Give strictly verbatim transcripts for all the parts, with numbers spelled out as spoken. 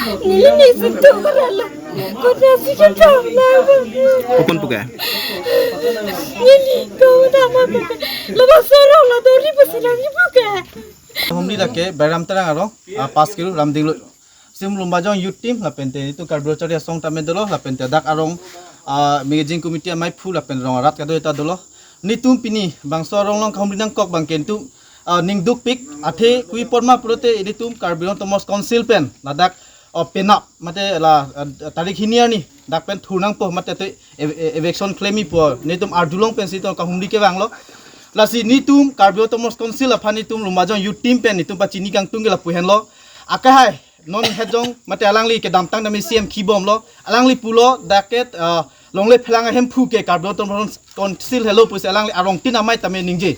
Neli ni sintu karala. Kota si ke tau na. Kokon pu ke? Neli ko nama pu ke. Labangso arong la dori pasi nangji pu ke. Humli lake Bairam Terang arong, ah, pas kilo Ramding lo. Sim Lumbajong Youth Team, lapente itum Karbi Lo Charli Asong tame dolo, lapente dak arong, ah, Managing Committee amei aphu lapen rong arat kado-eta dolo. Nelitum pini bangso arong along kahumri nangkok abangke itum, ah, ning dukpik, athe kopi apot ma pulote ilitum Karbi Anglong Autonomous Council pen ladak, ah, penap mate la, ah, tarik hini arni dak pen thur nangpo mate te ev-, ev-, eviction klemji pu nelitum arjulong pensi itum kahumri kevanglo. Lasi nelitum Karbi Autonomous Council aphan nelitum Lumbajong Youth Team pen nelitum pachini kangtung ke lapu henlo. Akehai non het jong mate alangli kedamtang tame C M kibomlo. Alangli pulo dak ke, ah, longle phelang ahemphu ke Karbi Autonomous Council helo pusi alangli arongtin amei tame ningje.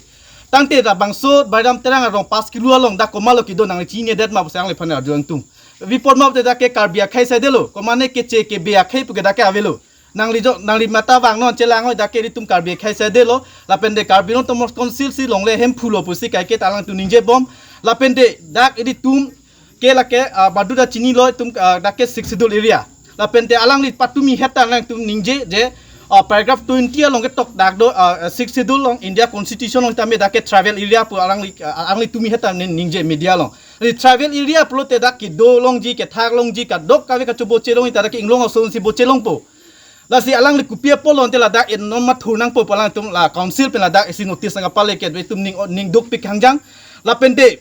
Tangte labangso Bairam Terang arong pas kilo along dak komatlo kedo nangli chininedet ma pusi alangliphan arju nangtung. Kopi apot ma pulote dak ke Karbi akhei si dolo, komane keche kebe akhei pu ke dak ke avelo. Nangli jo, nangli matha vangnon chelang oi, dak ke ilitum Karbi akhei si dolo, lapente Karbi Anglong Autonomous Council si longle ahemphu lo pusi kaike ta alangtum ningjebom, lapente dak ilitum ke lake, ah, baduda chinilo itum, ah, dak ke Sixth Schedule area. Lapente alangli patumi het ta alangtum ningje je, ah, paragraph twenty along ketok dak do, ah, Sixth Schedule along India Constitution along tame dak ke tribal area pu alangli, ah, alangli tumi het ta ning-, ningje media along. Ri tribal area pulote dak kedo longji, kethak longji, kadokave kachoboche longji ta dak ke inglong ason si boche longpo. Lasi alangli kopi apot lo ante ladak en non ma thur nangpo pu alangtum la council pen ladak isi notice nangkapale ke itum ning, ning dukpik hangjang. Lapente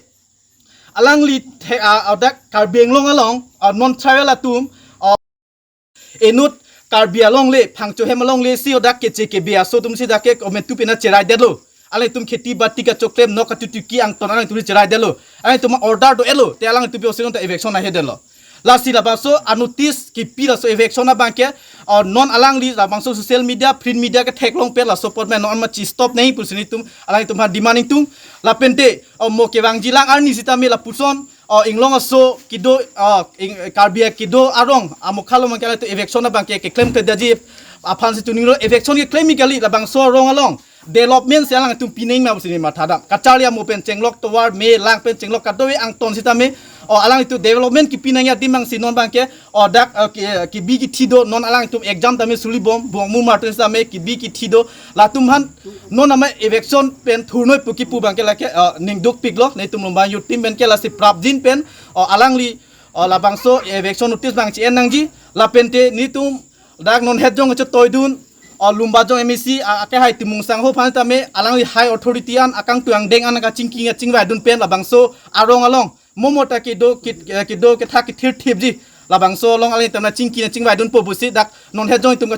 alangli the, ah, ah, dak Karbi Anglong along, ah, non tribal atum, ah, inut Karbi alongle, Phangcho hem alongle si o dak keche kebe aso atum si dak ke kometu pena cheraidetlo. Alangtum kheti bati kachoklem, nok katutuki angton alangtum cheraidetlo. Alangtum order do-etlo, te alangtum pi osi ta eviction ahedetlo. Lasi labangso a notice kipi laso eviction abangke, ah, non alangli labangso social media, print media ketheklong pen laso apot me non ma chi stop nangji pusi nelitum alangtum ha demand nangtung. Lapente, oh, mo kevangjilang arni sitame lapuson, oh, inglong aso kedo, oh, ing-, Karbi kedo arong amokha along abangke alangtum eviction abangke keklem kedaji aphan si tuninglo, eviction keklemji kali, labangso arong along development si alangtum pinangma pusi neli mathadam. Kacharli amo pen chenglok, tovar me lang pen chenglok, kadokave angton sitame, oh, alangtum development kipi nangji adim abang si non abangke, oh, dak, oh, ke, kebi kithi do, non alangtum exam tame sulibom, bong mumar tame sitame kebi kithi do, latum aphan non amei eviction pen thurnoi pu kipu abangke lake, oh, ning dukpiklo, nelitum Lumbajong Youth Team pen ke lasi prapjin pen, oh, alangli, oh, labangso eviction notice abang chi-en nangji, lapente nelitum dak non het jong chetoidun, oh, Lumbajong M A C, ah, akehai Timung Sangho aphan tame, alangli high authority an, akangtung angdeng an kachingki kachingvaidun pen labangso arong along momo ta kedo kit, eh, kedo kethak kethirthipji, labangso along alangtum nangchingki nangchingvaidunpo pusi dak non het jong itum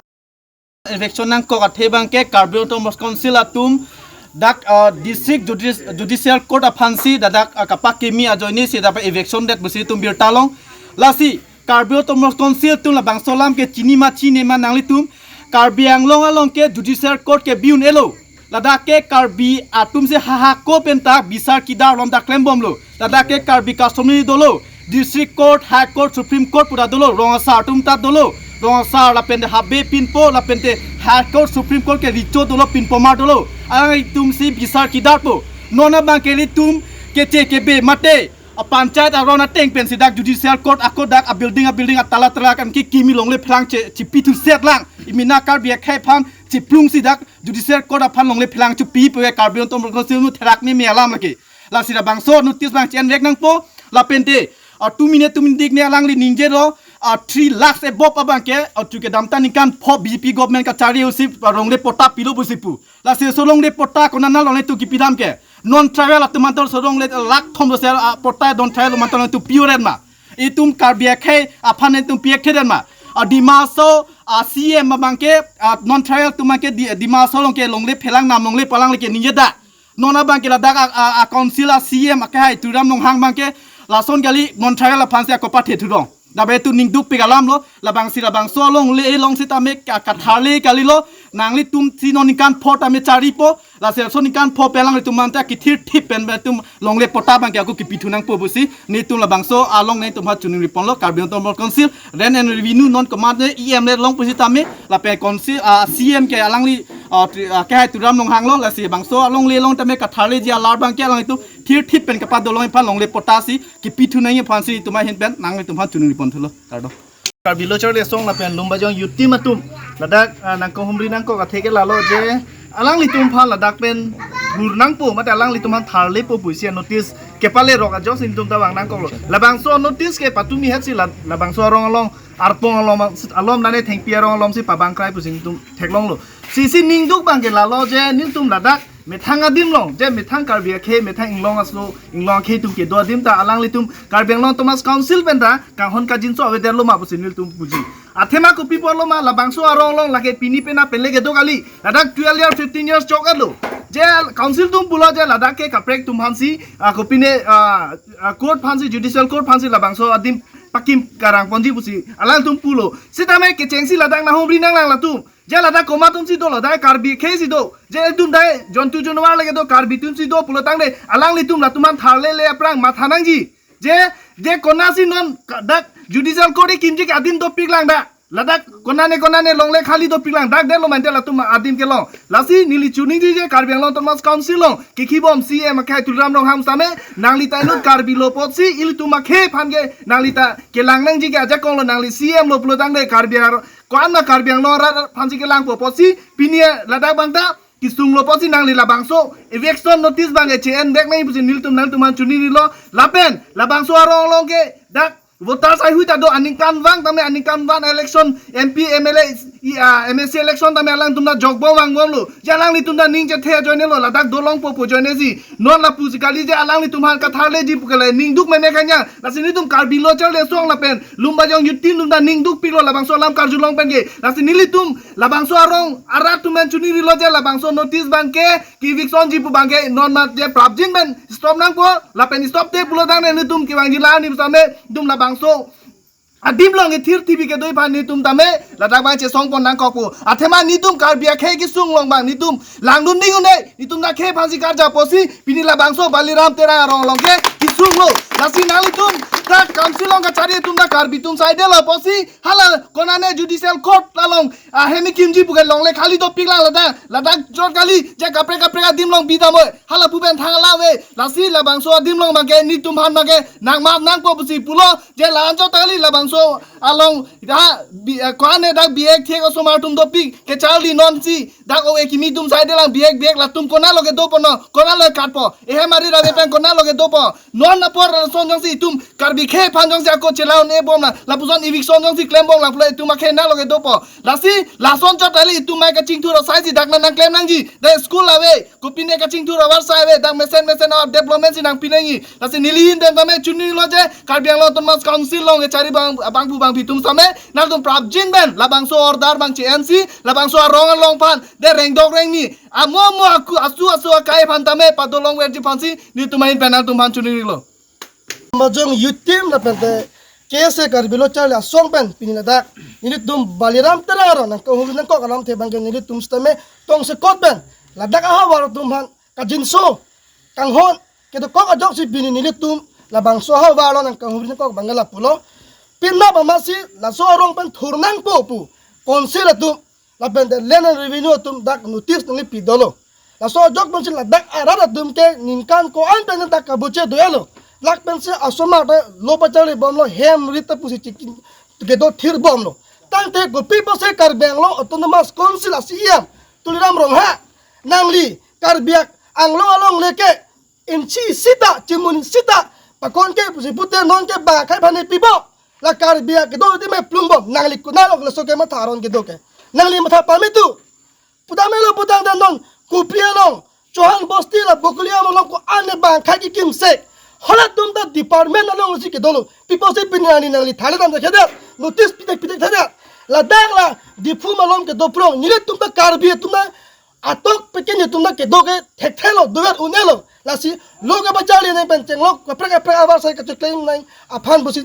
eviction nangkok athe abangke Karbi Autonomous Council atum dak, ah, District Judici-, Judicial Court aphan si ladak, ah, kapakimi ajoine si dak eviction det pusi itum birta long. Lasi Karbi Autonomous Council atum labangso alam ke chini ma chinine ma nanglitum, Karbi Anglong along ke Judicial Court kebi un-elo. Ladak ke Karbi atum si ha ha ko pen ta bisar kidar lom ta klembomlo. Ladak ke Karbi customary dolo, District Court, High Court, Supreme Court pu ta dolo, rong asar atum ta dolo. Rong asar lapente habe pinpo, lapente High Court, Supreme Court ke recho dolo, pinpomar dolo. Alangtum si bisar kidarpo. Non abangke ilitum keche kebe mate, a panchayat aron ateng pensi dak Judicial Court ako dak a building, a building, a tala tala kan kekimi longle phelang che, chipithuset lang. Imina Karbi akhei aphan chiplungsi dak Judicial Court aphan longle phelang chipi pu ke Karbi Autonomous Council atum therak ni me alam lake. Lasi labangso notice abang chi-envek nangpo, lapente, ah, tumine tumindikne alangli ningjelo, ah, three lakhs above abangke, ah, tu kedamtang ningkan pho B J P government kachari usi, ah, longle patta pilo pusi pu. Lasi laso longle patta konat nalo nelitum kipidam ke. Non tribal atum mantor laso longle lakh thom lo sel, ah, patta non tribal mantor nelitum pi-oret ma. Itum Karbi akhei aphan nelitum pi-ekthedet ma. Ah, Dima Hasao, ah, C M abangke, ah, non tribal atum abangke Di-, Dima Hasao along ke longle phelang nam longle palang lake ningjedak. Non abangke ladak a, a, a council a C M akehai Tuliram Ronghang abangke lason kali non tribal aphan si ako pathe thurong. Dabe tu ning dukpik alamlo, labangsi labangso alongle along sitame ka, katharle kalilo, nanglitum si non ningkan pho tame charipo, lasi laso ningkan pho pen alanglitum anta kethirthip pen pen itum longle patta abangke ako kipithu nangpo pusi, nelitum labangso along nelitum ha chuningri ponlo, Karbi Autonomous Council, Rent and Revenue non komatne E M le long pusitame, lapen council, ah, C M ke alangli, uh, tri- uh, kehai Tuliram Ronghang lo, lasi bangso alongle along tame katharleji alar abangke alanglitum thirthip pen kapado long iphan longle patta si kipithu nangji aphansi itum ahin pen nanglitum aphan chuningri ponthulo, kardom. Karbi Lo Charli Asong lapen Lumbajong Youth Team atum ladak, ah, nangkehumri nangkok athe ke lalo je alanglitum aphan ladak pen bur nangpo mate alanglitum aphan tharlepo pusi notice kepale rok ajok si netum ta vang nangkoklo. Labangso notice ke patumi het si la- labangso arong along, arpong along, alom nane thengpi arong alom si pabang krai pusi netum theklonglo. Sisi ningduk abangke lalo je netum ladak methang adim along, je methang Karbi akhei, methang inglong aso, inglong akhei atum kedo adim ta alanglitum Karbi Anglong Autonomous Council pen ta kanghon kangjinso avedetlo ma pusi nelitum puji. Athema kopi apotlo ma labangso arong along lake pini pena pen le kedo kali. Ladak twelve years, fifteen years chok-etlo. Je council atum pulo je ladak ke kaprek atum aphansi, ah, kopine, ah, ah, court aphansi, judicial court aphansi labangso adim pakim karang ponji pusi alangtum pulo. Sitame kechengsi ladak nahumri nanglang latum. Je ladak komat atumsi dolo, dai Karbi akhei si do. Je etum dai jontu jonwar lake do, Karbi atumsi do pulo tangte alanglitum latum aphan tharlele aphrang matha nangji. Je, je konatsi non ka- dak judicial court kimji ke adim dopiklang dak. Ladak konane konane longle khali dopiklang dak, detlo mante latum adim kelong. Lasi neli chuningri je Karbi Anglong Autonomous Council along kekibom C M akhai Tuliram Ronghang tame nangli ta inut Karbi lo apotsi ilitum akhei aphan ke nangli ta kelang nangji ke ajakong lo, nangli C M lo pulo tangte Karbi ar- ko-an ma Karbi Anglong arat aphansi kelangpo apotsi pini ladak abang ta kesunglo apotsi nangli labangso eviction notice abangke che-en vek nangji pusi nelitum nangtum aphan chuningrilo. Lapen labangso arong along ke dak voters aihui ta do, aningkanvang tame aningkanvang election M P, M L A, i- ah, M A C election tame alangtum ta jokbom vangbomlo. Je alanglitum ta ning chethe ajoinelo, ladak dolongpo pu ajoine si. Non lapusi kali je alanglitum aphan katharleji pu kali ningduk meme kanya. Lasi netum Karbi Lo Charli Asong lapen Lumbajong Youth Team atum ta ningdukpiklo labangso alam karjulong pen ke. Lasi nelitum labangso arong arat atum pen chuningrilo je labangso notice abangke ke-evictionji pu abangke non mat je prapjin pen stop nangpo, lapen stop te pulo tangte netum kevangji la ni same netum labangso adim along kethir thibi kedo aphan netum tame ladak abang chesong pon nangkokpo. Athema netum Karbi akhei kesung along abang netum langdun ning un-e, netum ta akhei aphansi karja apotsi pini labangso Baliram Terang arong along ke kesunglo. Lasi nanglitum ta council along kachari atum ta Karbi atum saidelo apotsi hala konane judicial court along ahem kimji pu ke longle khali dopiklang ladak, ladak jor kali je kaprek kaprek adim along bidam oi, hala pu pen thang la ave. Lasi labangso adim along abangke netum aphan abangke nangmat nangpo pusi pulo. Je la anchot kali labangso along ha bi- eh, ko-an ne dak biek thek osomar atum dopik kecharli nonsi dak o ekimi atum saidelang biek biek, latum konatlo kedopo, non konatlo katpo, ehem ari rave pen konatlo kedopo. Non apor lason jongsi itum Karbi akhei aphan jongsi ako chelang un-ebomlang, lapuson eviction jongsi klembomlang pulo itum akhei nanglo kedopo. Lasi lason chot kali itum mai kachingthur asaisi dak nang nangklem nangji. Dak school ave, kopine kachingthur avarsai ave, dak mesen mesen adevelopment si nangpi nangji. Lasi neli ahin pen tame chuningrilo je Karbi Anglong Autonomous Council along kechari abang abangphu abangpi atum tame nangtum prapjin pen labangso order abang che-ensi labangso arong along aphan de rengdok rengni amo amo aku asu asu akai aphan tame padolongverji aphansi netum ahin pen nangtum aphan chuningrilo. Majong Youth Team lapen te K S A Karbi Lo Charli Asong pen pini ladak nelitum Baliram Terang arong nangkehumri nangkok alamthe abangke nelitum sitame tongsekot pen ladak ahavar atum aphan kajinso kanghon kedokok ajoksi pini nelitum labangso ahavar along nangkehumri nangkok abangke lapulo. Pini abangsi laso arong pen thur nangpo pu council atum lapen te Land and Revenue atum dak notice nangkepi dolo. Laso ajok pensi ladak arat atum ke ningkan ko-an pen dak kabuche do-etlo. Lak pensi asomar ta lo pacharlibomlo, hem rit ta pusi chikin kedo thirbomlo. Tangte kopi apotsi Karbi Anglong Autonomous Council a C E M Tuliram Ronghang, nangli Karbi Anglong alongle ke inchi sita, chimun sita pakon ke pusi pute non ke bang akhei aphan ne pipo. La Karbi akedo adim me plungbom, nangli konatlo laso kematha aron kedo ke. Nangli matha pame tu. Pudamelo pudang dan non, kopi along, Chauhan Bosti la Bokolia along ko-an ne bang akhei kekimsek. Halatum ta department alongsi kedolo. Pi apotsi pini ani nangli thale dam thekthe. Notice pitek pitek thekthe. Ladak la Diphu malom kedo phrong. Nelitum ta Karbi atum ta atok peken netum ta kedo ke thekthelo, dover un-elo. Lasi lo kepacharli nang pen chenglok kaprek kaprek avarsai kacheklem nang aphan pusi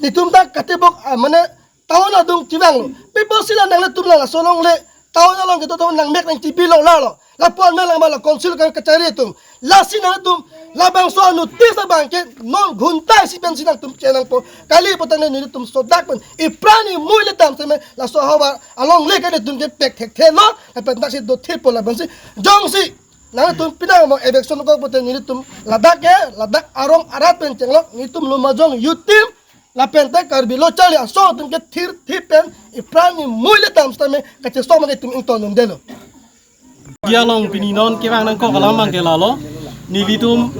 netum ta katebok, ah, mane town adung chevanglo. Pi apotsi la nanglitum la laso alongle Town along kedo town nangmek nangchipi lo lalo. Lapu-an nang lang ma la council ka kachari atum. Lasi nangtum labangso a-notice abang ke non ghunta isi pensi nangtum chenangpo. Kali putang nelitum sodak pen ipran imui le dam setame laso ahavar along le ke nelitum ke pek thekthe lo. Lapen taksi dothippo labangsi. Jongsi nangtum penang mo eviction ko pute nelitum ladak ke, ladak arong arat pen chenglok nelitum Lumbajong youth team lapen te Karbi Lo Charli Asong atum ke thirthip pen ipran imui le dam setame kachesong ma ke itum ingtondundelo. Dia along pini non kevang nangkok alam abang ke lalo. Nelitum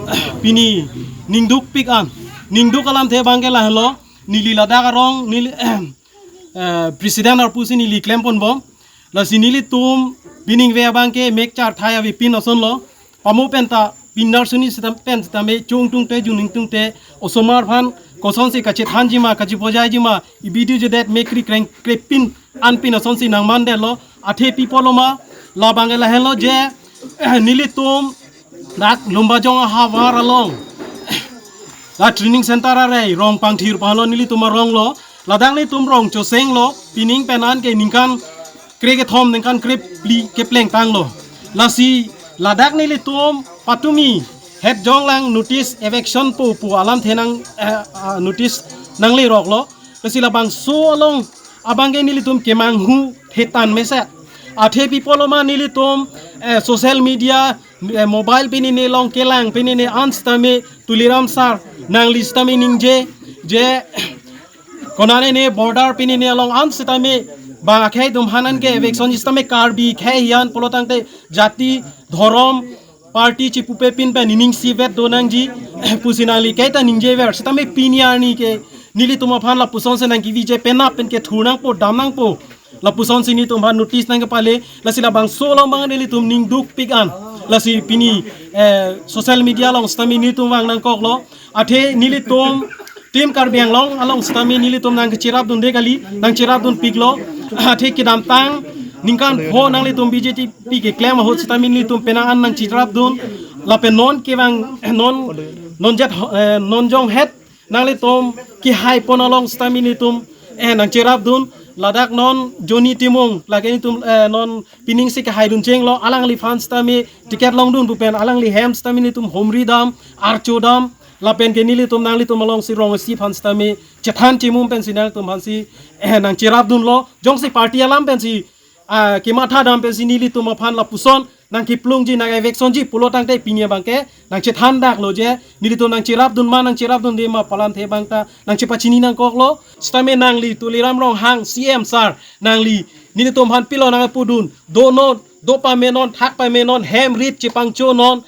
pini ningdukpik an. Ningduk alamthe abang ke lahelo. Neli ladak arong neli eh, president arpu si neli klemponbom. Lasi nelitum pining ave abang ke mek charthai avepin asonlo. Pamo penta pindarsuni seta pen setame chungtungte juningtungte osomar aphan kosonsi kachethanji ma kachipojaiji ma ibidi jedet mekri kreng krepin anpin asonsi nangmandetlo. Athe pi apotlo ma labang ke lahenlo je eh, nelitum dak Lumbajong ahavar along la training center are rong pangthir palo nelitum arong lo. Ladak nelitum rong chosenglo, pining pen an ke ningkan krekethom ningkan krephli kepleng tanglo. Lasi ladak nelitum patumi het jonglang notice eviction po pu alamthe nang eh, ah, notice nangleroklo. Lasi labangso along abang ke nelitum kemanghu thetan mese. Athe pi apotlo ma nelitum eh, social media eh, mobile pinine along kelang pinine an setame Tuliram sir nangli setame ningje je konane ne border pinine along an setame bang akhei atum aphan an ke eviction ji setame Karbi khei hian pulotangte jati dhorom party chipupe pin pen ining sivet do nangji pusi nangli kaita ningjever setame pini arni ke nelitum aphan lapusonsi nangkeviji penap pen kethur nangpo dam nangpo. Lapusonsi nelitum aphan notice nangkepale. Lasi labangso along abang nelitum ningdukpik an. Lasi pini eh, social media along setame nelitum vang nangkoklo. Athe nelitum team Karbi Anglong along setame nelitum nangkecherapdunde kali, nangcherapdunpiklo. Athe kedamtang ningkan pho nanglitum B J P keklem ahut setame nelitum penang an nangcherapdun. Lapen non kevang non non jet eh, non jonghet nanglitum kehaipon along setame nelitum eh nangcherapdun. Ladak non Johnny Timung lake nelitum eh, non piningsi kehaidun chenglo alangliphan setame ticket longdun pu pen alangli hem setame nelitum humri dam archo dam lapen ke nelitum nanglitum alongsi rong isi aphan setame chethan chemum pensi nangtum aphansi eh nangcherapdunlo jongsi party alam pensi ah, kematha dam pensi nelitum aphan lapuson nangkeplungji nang eviction ji pulotangte pini abang ke nangchethandaklo je nelitum nangcherapdun ma nangcherapdunde ma palamthe abang ta nangchepachini nangkoklo. Setame nangli Tuliram Ronghang C M sir nangli nelitum aphan pilo nangpudun do non do pame non thak pame non hem rit chepangcho non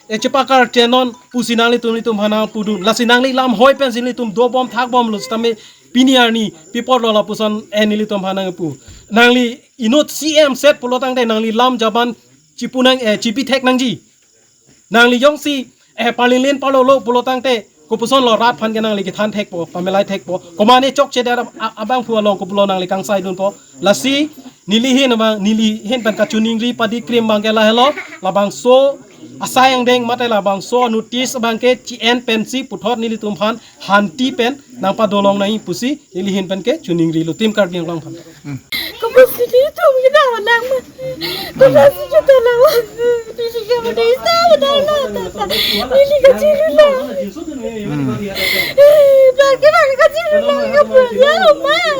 eh chepakar che non pusi nanglitum nelitum aphan nangpudun. Lasi nangli lam hoi pensi nelitum dobom thakbomlo setame pini arni pi apotlo lapuson eh nelitum aphan nangpu. Nangli inut C M set pulotangte nangli lam jaban chipu nang eh chipi thek nangji. Nangli jongsi eh parlin parlolo pulotangte kopusonlo rat aphan ke nangli kethan thekpo pamelai thekpo. Komane chokche der ab- abangphu along kopulo nangli kangsaidunpo. Lasi neli hin abang neli hin pen kachiningri padi krim abang ke lahelo labangso asai angdeng mate labangso notice abang ke chi-en pensi puthot nelitum aphan hanti pen nangpadolong nangji pusi neli hin pen ke chiningrilo team Karbi Anglong aphan. Kopusi nelitum kedam nang ma. Kopusi kita nang ma. Neli ke made isa benar na ta ta. Neli ke chiru na. Eh, bagi bagi ke chiru na ke punya rumah.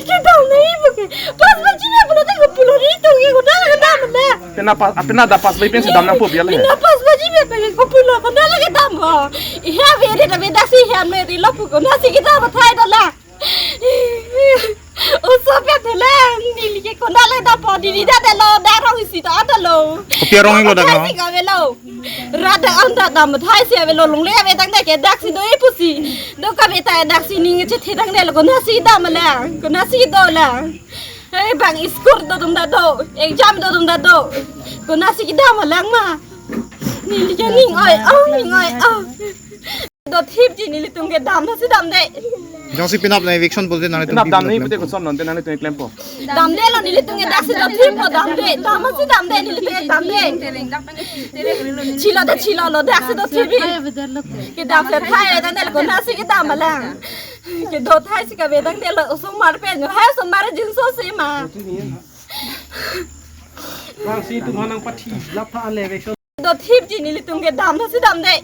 Kedam nang ibu ke. Pas baji na pulo tengok pulo nelitum ke kedam kedam na. Pina pas, pina da pas baji pensi dam nangpo biar le. Pina pas baji me pagi kopulo konat lagi dam ho. Iya beri tapi daksi iya meri lo pu konatsi kedam athai dala. Oso pet le neli ke konat lagi dam po neli da dalo da rong isi ta dalo. Kopi arong lo da Daksi ka? Ka velo. Rada anda dam athai si avelo longle ave tangte ke daksi do ipusi. Do ka veta daksi ning chethe tangte lo konatsi dam la. Konatsi do la. Hei bang school do dum da do, exam do dum da do. Konatsi kedam alang ma. Neli ke ning oi, oh ning oi, oh. Dothipji nelitum kedam nasi damde. Jongsi pinap nang eviction pulote nangtum pinap dam nang pulote koson nonte nanglitum klempo. Damdelo nelitum ke daksi dothippo damde. Damsi damde nelitum ke damde. Chilo de chilolo daksi dothipji. Kedam se thai damdelo konatsi kedam alang. Kedo thai si kavedang delo, osomar pen, hai osomar jinso si ma. Bang si itum hanang pathi, laptha ale eviction. Dothipji nelitum ke damsi damde.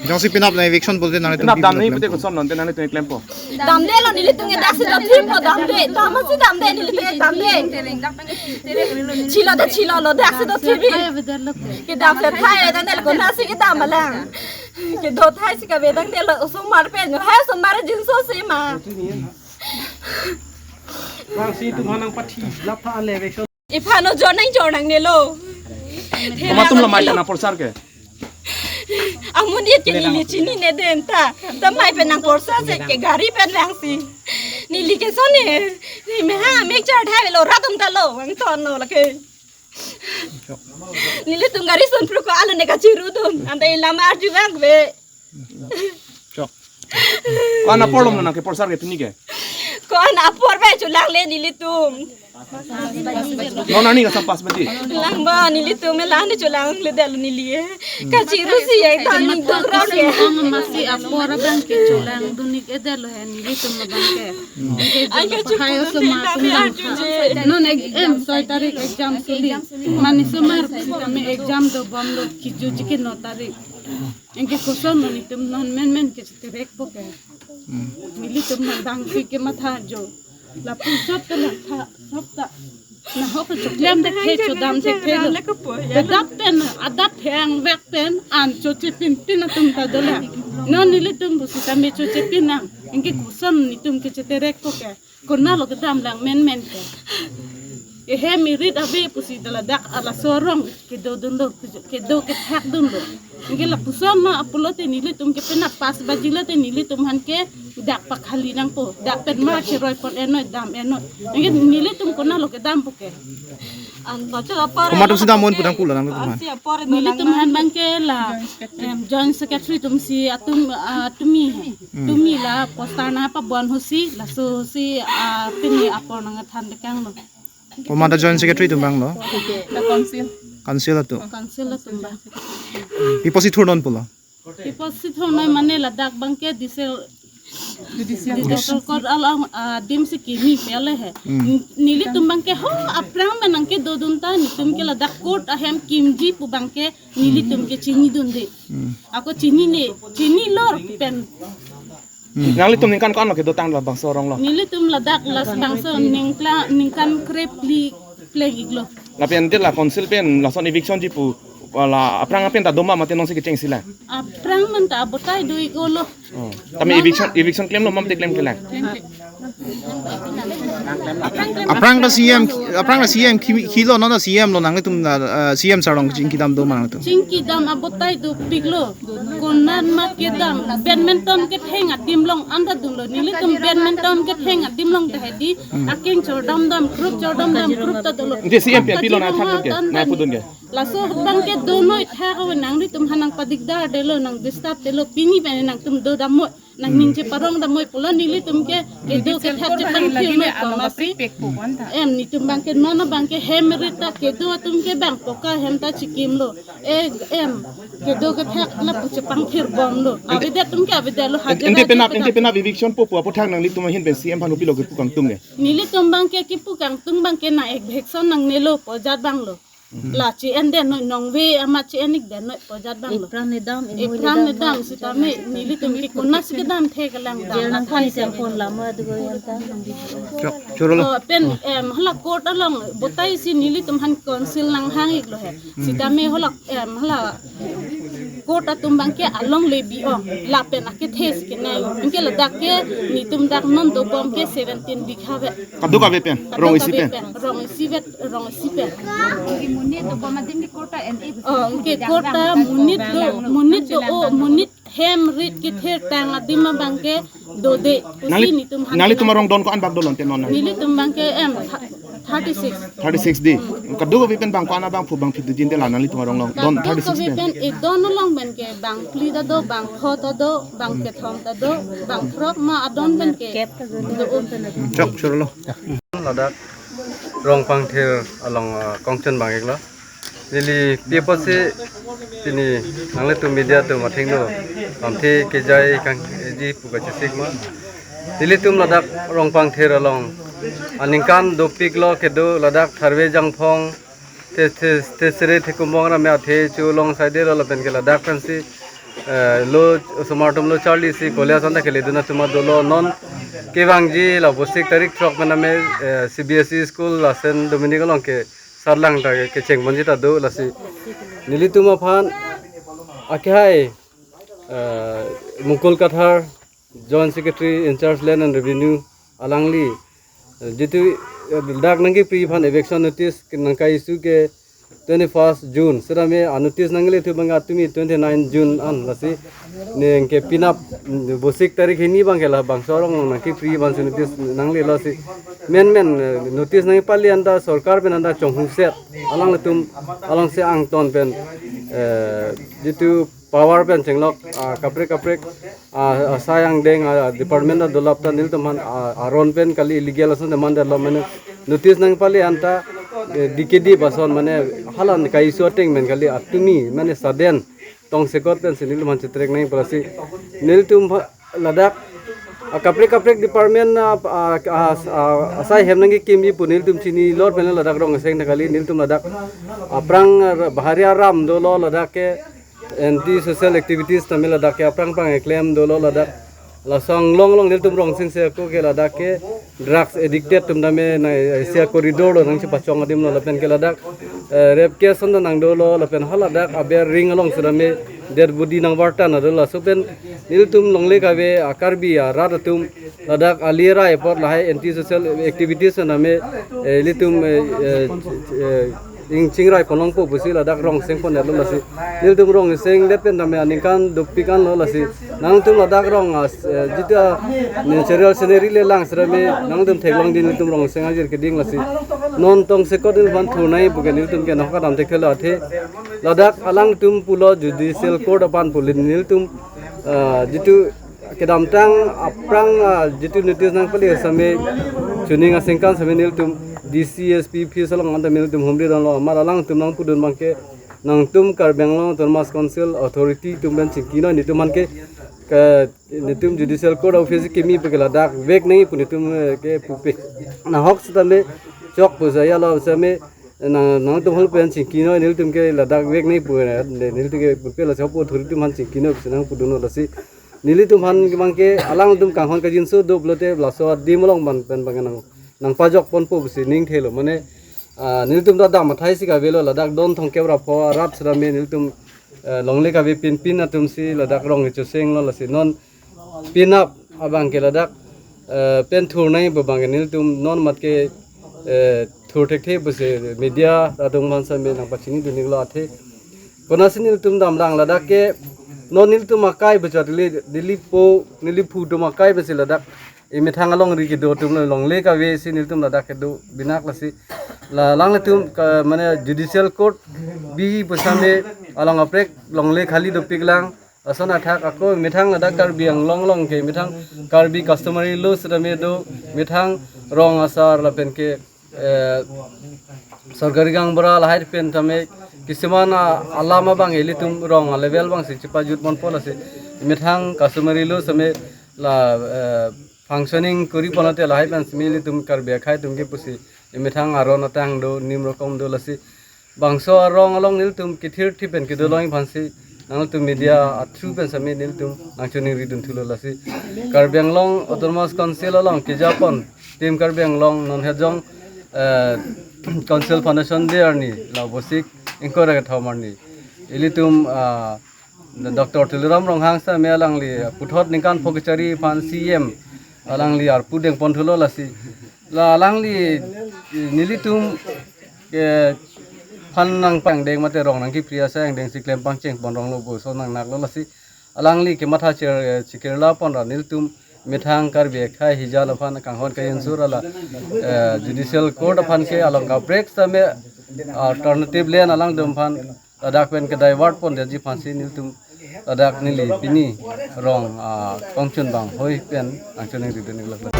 Jongsi penap na eviction pulote nanglitum Penap damnoi pute koson non te nanglitum klempo. Damdelo nelitum ke daksi dothippo damde. Damsi damde nelitum ke damde. Chilo de chilolo daksi dothipji. Kedam se thai dan del konatsi kedam alang. Kedo thai si kavedang delo osomar pen. Hai osomar jinso si ma. Bang si itum hanang pathi, laptha ale eviction. Iphan-o jor nang jor nangnelo. Komat atum lo mai ta nang porsar ke? Amonit ke neli chinine den ta. Ta mai pen nang porsar si ke gari pen langsi. Neli ke sone. Ni me ha me char thai lo rat atum ta lo. Vangthunon lake. Nelitum gari son pro ko alo ne kachirudun. Anta ilam arjuvang ve. Chok. Ko-an apor lom nang ke porsar ke pini ke? Ko-an apor ba cholangle nelitum. Non ani ka sampas bati. Lang ba nelitum lang ne cholangle dal neli. Kachiru si ya ta ning tok rak ke. Ang masi apor abang ke cholangdun ik edelo he nelitum abang ke. Ke Ai, jolo kachiru pahai osomar tum lang. Non ek em soi tarik exam suli. Mane osomar kami exam dobomlo kijutji ke no tarik. Anke koson nelitum non menmen ke chiterekpo ke. Nelitum non bangsi kematha jo. Lapuson ke lang tha sop ta. Nahok choklem thekthe chodam thekthe lo. Bedap pen adap thang vek pen an chochepinpin atum ta dolang. Non nelitum pusitame chochepin nang. Anke koson nelitum ke chiterekpo ke. Konatlo kedam lang menmen ke. Ehe merit ave pusi ta ladak alaso arong kedodunlo, kedo kethakdunlo. Anke lapuson ma pulote nelitum ke penap pass baji lote nelitum aphan ke dak pakhali nangpo. Dak pen ma cheroi pon enoi dam enoi. Anke nelitum konatlo kedampo ke. Komat atum si damnon pu nang pulo nang teman. Nelitum aphan abang ke la em, joint secretary atum si atum ah, tumi he. Tumi la poster nangpabon ahut si laso ahut si ah, pini apor nangthan tekanglo. Komat ajoint secretary atum abang lo? La council. Council atum. Council atum abang. Pi apotsi thurnoi pulo? Pi apotsi thurnoi mane ladak abang ke diesel Judicial Judicial court along ah, adim si kimi pele he. Hmm. Nelitum abang ke ho aphrang pen nangkedodun ta nelitum ke ladak court ahem kimji pu abang ke nelitum ke chinidunde. Hmm. Ako chinine, chinilor pen. Hmm. Nanglitum ningkan ko-an lo kedotang labangso arong lo? Nelitum ladak labangso ningkla ningkan krephli pleng iklo. Lapen te la council pen lason eviction ji pu la aphrang pen ta do ma mate nonsi kechengsi la? Aphrang pen ta abotai do iklo. Oh. Tame eviction eviction klemlo ma mate klem kelang? Aphrang ta C M, aphrang ta C M ki- kilo, non ta C M lo, nanglitum na ah, C M sir along chingkidam do ma nangtum? Chingkidam abotai dopiklo. Konat ma kedam badminton ketheng adim along anta dunlo. Nelitum badminton ketheng adim along ta hedi. Akeng chordam dam, group chordam dam, group ta dolo. Nde C M pen pilo nangthan ke, nangpudun ke? Laso abang ke donoi thak awe nanglitum aphan nangpadikdar detlo, nangdisturb detlo, pini pen nangtum dodamnoi, nangning cheparong damnoi pulo nelitum ke kedo kethak chepangthirnoi ko masi. Em, nelitum abang ke non abang ke hem rit ta kedo atum ke bang poka hem ta chikimlo. E, em, kedo kethak lapu chepangthirbomlo. Avedet atum ke avedetlo, hajar Ente hajar penap, ente penap. Penap eviction po pu aphuthak nanglitum ahin pen C M aphan kopilo kepu kangtung ke? Nelitum abang ke kepu kangtung abang ke nang eviction nangnelo pu ajat abang lo. La che-en detnoi nongve amat che-en ik detnoi pu ajat abang lo. Ipran nedam, imui Ipran nedam, nedam sitame nelitum ke konatsi kedam thek kelang dam. Jail nang aphan phai se phone lama dugo yanta. Chok, choro lo. Oh, pen em hala court along botai si nelitum aphan council nanghang iklo he. Sitame hala em hala court atum abang ke along le bi-ong lapen akethe si kenai. Anke ladak ke nelitum dak non dobom ke seventeen bigha ave. Kadokave pen, rong isi pen. Rong isi vet, rong isi pen. Monit do bom adim di court ta en e. Oh, anke court ta monit do, monit do o, monit hem rit kethirtang adim abang ke dode. Nangli- Pusi nelitum aphan Nanglitum arong don ko-an bak dolon te non nang? Nelitum abang ke em thirty six. Thirty six di. Kadokave pen bang ko-an abang phu bang phit dujin te la nanglitum arong along don thirty six Kadokave pen? Pen e don along pen ke bang phli ta do, bang pho ta do, bang kethom ta do, bang throk ma adon pen ke. Kep ta do. Chok, choro lo. Ladak Rongphangthir along ah, kongchon bang iklo. Neli pi apotsi pini nanglitum media atum athengno lamthe kejai kangji pu kachesik ma. Nelitum ladak Rongpangthir along aningkan dopiklo kedo ladak tharve jangphong te te te sere te kumbong rame athe chu long side lo lapen ke ladak pensi, eh, lo osomar atum lo charlisi kole ason ta keledun atum dolo. Non kevangji la Vosik tarik throk pen ame, eh, C B S E school la Saint Dominic along ke sarlang ta kecheng ponji ta do. Lasi nelitum aphan akehai, eh, Mukul Kathar, Joint Secretary in charge Land and Revenue, alangli, eh, jitu, eh, dak nangkepri aphan eviction notice ke nangkai-issue ke twenty-first June. Sitame a notice nangle thu bang atumi twenty-nine June an. Lasi neng ke penap, mm, Vosik tarik hini bang ke labangso arong nangkepri aphansi notice nanglelo si. Men men, eh, notice nangpali anta sorkar pen anta chonghuset. Alanglitum alongsi angton pen, eh, jitu power pen chenglok, ah, kaprek kaprek, ah, asai angdeng, ah, department adolap ta nelitum aphan, ah, aron pen kali illegal ason demand lo mane notice nangpali anta, eh, D K D bason mane hala kai-issue ateng men kali atumi mane sudden tongsekot pensi nelitum aphan chetrek nangpo lasi nelitum aphan ladak, ah, kaprek kaprek department, ah, ah, ah, ah, asai hem nangkekimji pu nelitum chinilo pen ladak rong aseng ta kali nelitum ladak aphrang, ah, bahari aram dolo ladak ke anti social activities tame ladak ke aphrang aphrang keklem dolo ladak. Laso anglong along nelitum rong asengse ako ke ladak ke drugs addicted atum tame na, eh, isi a-corridor lo nangchepachong adim lo lapen ke ladak, eh, rape case ason ta nangdolo lapen ha ladak aber ring along sitame dead body nangvartan adolo. Laso pen nelitum longle kave a-Karbi arat atum ladak ali arai apot lahai anti social activities tame, eh, nelitum, eh, eh, eh, ingchingrai ponlongpo pusi ladak rong aseng pon lo lasi. Nelitum rong aseng det pen tame aningkan dopik anlo lasi. Nangtum ladak rong as, eh, jitu natural scenery le lang sitame nangtum theklongji nelitum rong aseng ajir keding lasi. Non tongsekot nelitum aphan thurnai pu ke nelitum ke nahok adam thekthelo athe. Ladak alangtum pulo judicial court aphan pulin nelitum, ah, jitu kedamtang aphrang, ah, jitu notice nangpali sitame chuning asengkan sitame nelitum D C S P office along anta nelitum humri damlo amat alangtum nangpudun bang ke nangtum Karbi Anglong Autonomous Council authority atum pen chingkinoi nelitum aphan ke, ke nelitum judicial court office kimi pu ke ladak vek nangji pu nelitum, eh, ke pupe. Nahok sitame chok pu saya lo sitame nang, nangtum hol pen chingkinoi nelitum ke ladak vek nangji pu, eh, nelitum ke pupe lasi hapu authority atum aphan chingkinoi pusi nangpudunlo lasi. Nelitum aphan bang ke alangtum kanghon kangjinso do pulote laso adim along ban pen bang nang, nangpajok ponpo pusi ning thelo mane, ah, nelitum ta dam athai si kavelo ladak don thomkep ra pho arat sitame nelitum, eh, longle kave pinpin atumsi ladak rong kechosenglo lasi non penap abang ke ladak, eh, pen thurnai pu bang ke nelitum non mat ke, eh, thur thekthe pusi media atum aphan sitame nangpachinidun iklo athe. Konasi nelitum damlang ladak ke non nelitum akai bejat neli, neli po, neli phu atum akai pusi ladak emethang alongri kedo atum longle kave si nelitum ladak kedo binak lasi. La alanglitum ke mane judicial court bi pusitame along kaprek longle khali dopiklang. Ason athak ako methang ladak Karbi Anglong along ke methang Karbi customary law sitame do, methang rong asar lapen ke, eh, sorkari gaonbura lahai pen tame kisuman a, alam abang ilitum rong a-level abangsi chepajut ponpo lasi methang customary law sitame la, eh, functioning kori ponlote lahai pen sitame ilitum Karbi akhei atum ke pusi methang aron atang do, nim rokom do lasi. Bangso arong along nelitum kethir thi pen kedo longji aphansi nangtum media a-through pen sitame nelitum nangchiningridun thulo lasi. Karbi Anglong Autonomous Council along kejapon Team Karbi Anglong non hejong, eh, Council Foundation Day arni la Vosik ingkoi ra kethom arni ilitum, ah, Doctor Tuliram Ronghang sitame alangli puthot ningkan pho kechari aphan C E M alangli arpu dengpon thulo lasi. La alangli nelitum ke phan nangpangdeng mate rong nangkepri asai angdengsi klem pangcheng pon ronglo puson nangnaklo lasi. Alangli kematha cher, eh, chikirla pon ra nelitum methang Karbi akhei hijal aphan kanghon kangjinso ra la, eh, judicial court aphan ke along kaprek sitame alternative land alangtum aphan ladak pen ke-divert pondetji aphansi nelitum ladak neli pini rong, ah, kongchun bang hoi pen nangchiningridun iklo.